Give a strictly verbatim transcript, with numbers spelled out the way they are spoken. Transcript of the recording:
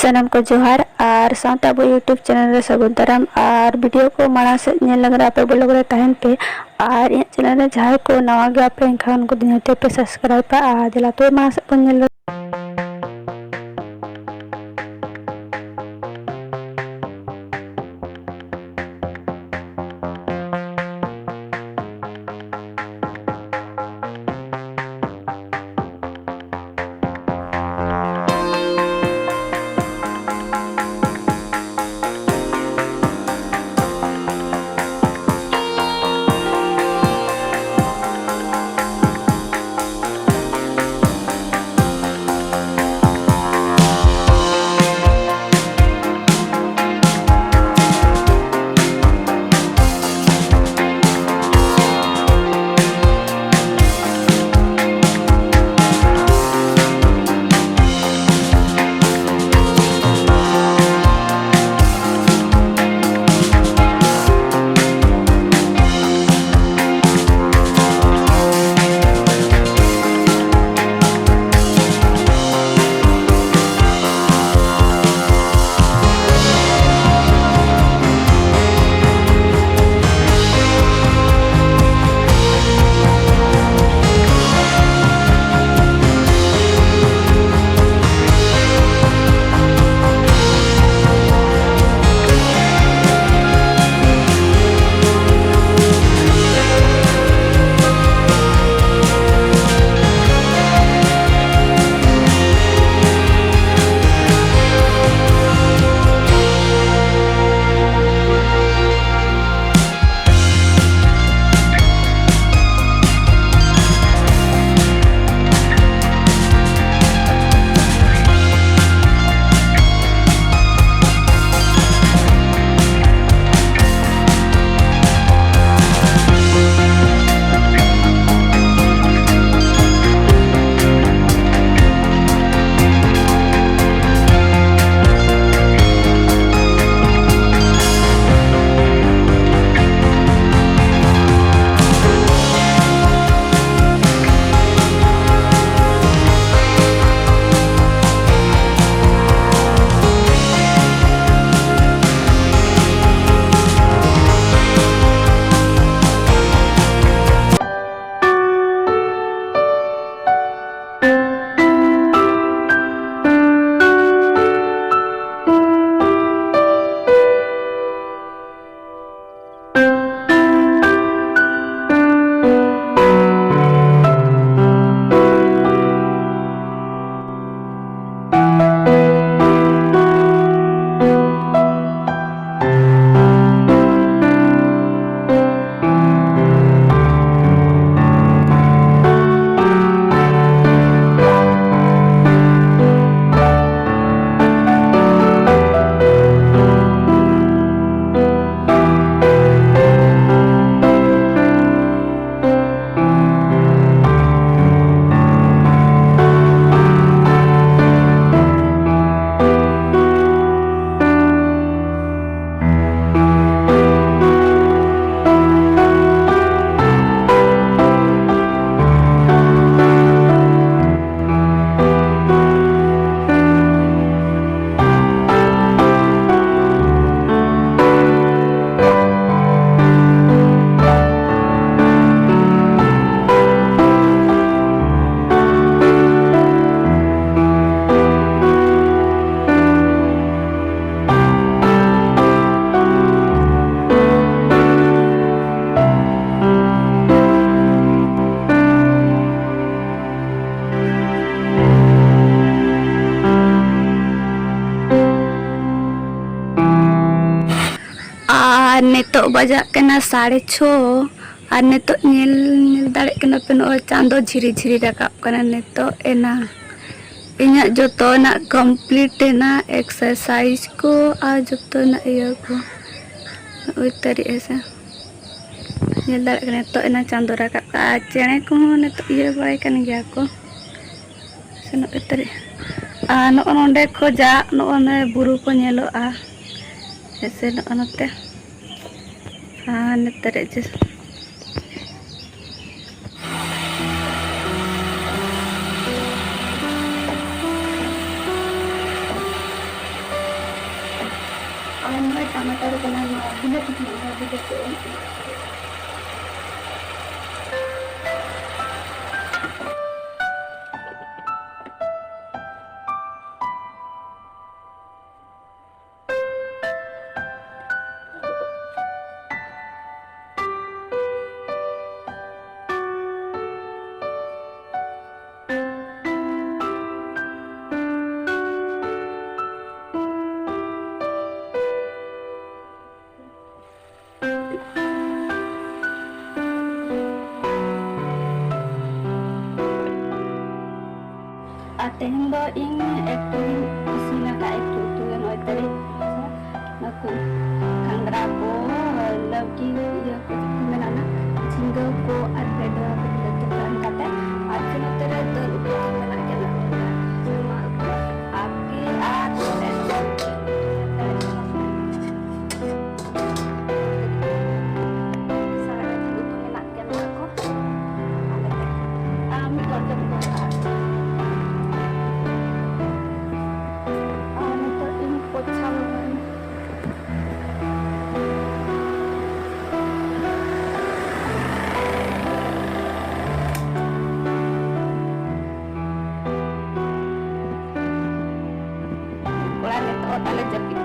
ᱥᱟᱱᱟᱢ ᱠᱚ ᱡᱚᱦᱟᱨ, ᱟᱨ ᱥᱟᱶᱛᱮ ᱟᱵᱚ YouTube channel ᱨᱮ ᱥᱟᱹᱜᱩᱱ ᱫᱟᱨᱟᱢ᱾ ᱟᱨ video ᱠᱚ ᱢᱟᱲᱟᱝ ᱥᱮᱫ ᱧᱮᱞ ᱞᱟᱹᱜᱤᱫ ᱟᱯᱮ blog ᱨᱮ ᱛᱟᱦᱮᱱ ᱯᱮ, ᱟᱨ ᱤᱧᱟᱹᱜ channel ᱨᱮ ᱡᱟᱦᱟᱸᱭ ᱠᱚ ᱱᱟᱣᱟ ᱜᱮᱭᱟ ᱯᱮ, ᱮᱱᱠᱷᱟᱱ ᱩᱱᱠᱩ ᱫᱚ ᱱᱤᱦᱟᱹᱛ ᱯᱮ subscribe ᱯᱟ᱾ ᱟᱨ ᱫᱮᱞᱟ ᱛᱚᱵᱮ ᱢᱟᱲᱟᱝ ᱥᱮᱫ ᱵᱚᱱ ᱧᱮᱞ ᱞᱮᱜᱮ᱾ ᱱᱤᱛᱚᱜ ᱵᱟᱡᱟᱜ ᱠᱟᱱᱟ ᱥᱟᱲᱮ ᱪᱷᱚ᱾ ᱟᱨ ᱱᱤᱛᱚᱜ ᱧᱮᱞ, ᱧᱮᱞ ᱫᱟᱲᱮᱭᱟᱜ ᱠᱟᱱᱟ ᱯᱮ, ᱱᱚᱜᱼᱚᱭ ᱪᱟᱸᱫᱚ ᱡᱷᱤᱨᱤ ᱡᱷᱤᱨᱤ ᱨᱟᱠᱟᱵ ᱠᱟᱱᱟ ᱱᱤᱛᱚᱜ ᱮᱱᱟ᱾ ᱤᱧᱟᱹᱜ ᱡᱚᱛᱚᱱᱟᱜ complete ᱮᱱᱟ, exercise ᱠᱚ ᱟᱨ ᱡᱚᱛᱚᱱᱟᱜ ᱤᱭᱟᱹ ᱠᱚ᱾ ᱱᱚᱜᱼᱚᱭ ᱛᱟᱹᱨᱤᱡ ᱦᱮᱸ ᱥᱮ, ᱧᱮᱞ ᱫᱟᱲᱮᱭᱟᱜ ᱠᱟᱱᱟ ᱱᱤᱛᱚᱜ ᱮᱱᱟ ᱪᱟᱸᱫᱚ ᱨᱟᱠᱟᱵ ᱠᱟᱜᱼᱟ᱾ ᱟᱨ ᱪᱮᱬᱮ ᱠᱚᱦᱚᱸ ᱱᱤᱛᱚᱜ ᱤᱭᱟᱹ ᱵᱟᱲᱟᱭ ᱠᱟᱱ ᱜᱮᱭᱟ ᱠᱚ᱾ ᱥᱮᱱᱚᱜ ᱠᱟᱛᱮ ᱨᱮ᱾ ᱟᱨ ᱱᱚᱜᱼᱚ ᱱᱚᱸᱰᱮ ᱠᱷᱚᱡᱟᱜ ᱱᱚᱜᱼᱚ ᱱᱚᱰᱮ ᱵᱩᱨᱩ ᱠᱚ ᱧᱮᱞᱚᱜᱼᱟ᱾ ᱦᱮᱸ ᱥᱮ, ᱱᱚᱜᱼᱚ ᱱᱚᱛᱮ᱾ ᱟᱨ ᱱᱚᱛᱮ ᱨᱮ ᱡᱮ-, ᱟᱨ ᱱᱚᱜᱼᱚᱭ ᱴᱟᱢᱟᱴᱟᱨ ᱠᱟᱱᱟ, ᱱᱚᱣᱟ ᱵᱤᱞᱟᱹᱛᱤ ᱠᱟᱱᱟ, ᱱᱚᱣᱟ ᱵᱤᱞᱟᱹᱛᱤ᱾ ᱟᱨ ᱛᱮᱦᱮᱧ ᱫᱚ ᱤᱧ ᱮᱠᱴᱩᱧ ᱤᱥᱤᱱ ᱟᱠᱟᱫ, ᱮᱠᱴᱩ ᱩᱛᱩ ᱜᱮ, ᱱᱚᱜᱼᱚᱭ ᱛᱟᱹᱨᱤᱡ ᱱᱩᱠᱩ ᱜᱷᱟᱸᱜᱽᱨᱟ ᱠᱚ, ᱞᱟᱹᱣᱠᱤ ᱤᱭᱟᱹ ᱠᱚ, ᱪᱮᱫ ᱠᱚ ᱢᱮᱱᱟ ᱚᱱᱟ, ᱡᱷᱤᱸᱜᱟᱹ ᱠᱚ ᱟᱨ ᱵᱷᱮᱰᱣᱟ ᱠᱚ ᱵᱤᱞᱟᱹᱛᱤ ᱠᱚ ᱮᱢ ᱠᱟᱛᱮ, ᱟᱨ ᱪᱮᱫ ᱱᱚᱛᱮ ᱨᱮ ᱫᱟᱹᱞ ᱩᱛᱩ ᱠᱚ ᱢᱮᱱᱟᱜ ᱜᱮᱭᱟ, ᱱᱚᱣᱟ ᱩᱛᱩ ᱟᱨ ᱱᱚᱛᱮ ᱥᱟᱨᱟ ᱜᱷᱟᱴ ᱩᱛᱩ ᱢᱮᱱᱟᱜ ᱜᱮᱭᱟ, ᱱᱚᱣᱟ ᱠᱚ᱾ ᱟᱨ ᱢᱤᱫ ᱦᱚᱲ ᱫᱚ ᱱᱤᱛᱚᱜ ᱟᱨ, ᱟᱨ ᱱᱤᱛᱚᱜ ᱤᱧ ᱯᱳᱪᱷᱟ ᱞᱟᱹᱜᱤᱫ᱾ ᱠᱚᱲᱟ ᱱᱤᱛᱚᱜ ᱛᱟᱞᱮ ᱡᱟᱹᱯᱤᱫ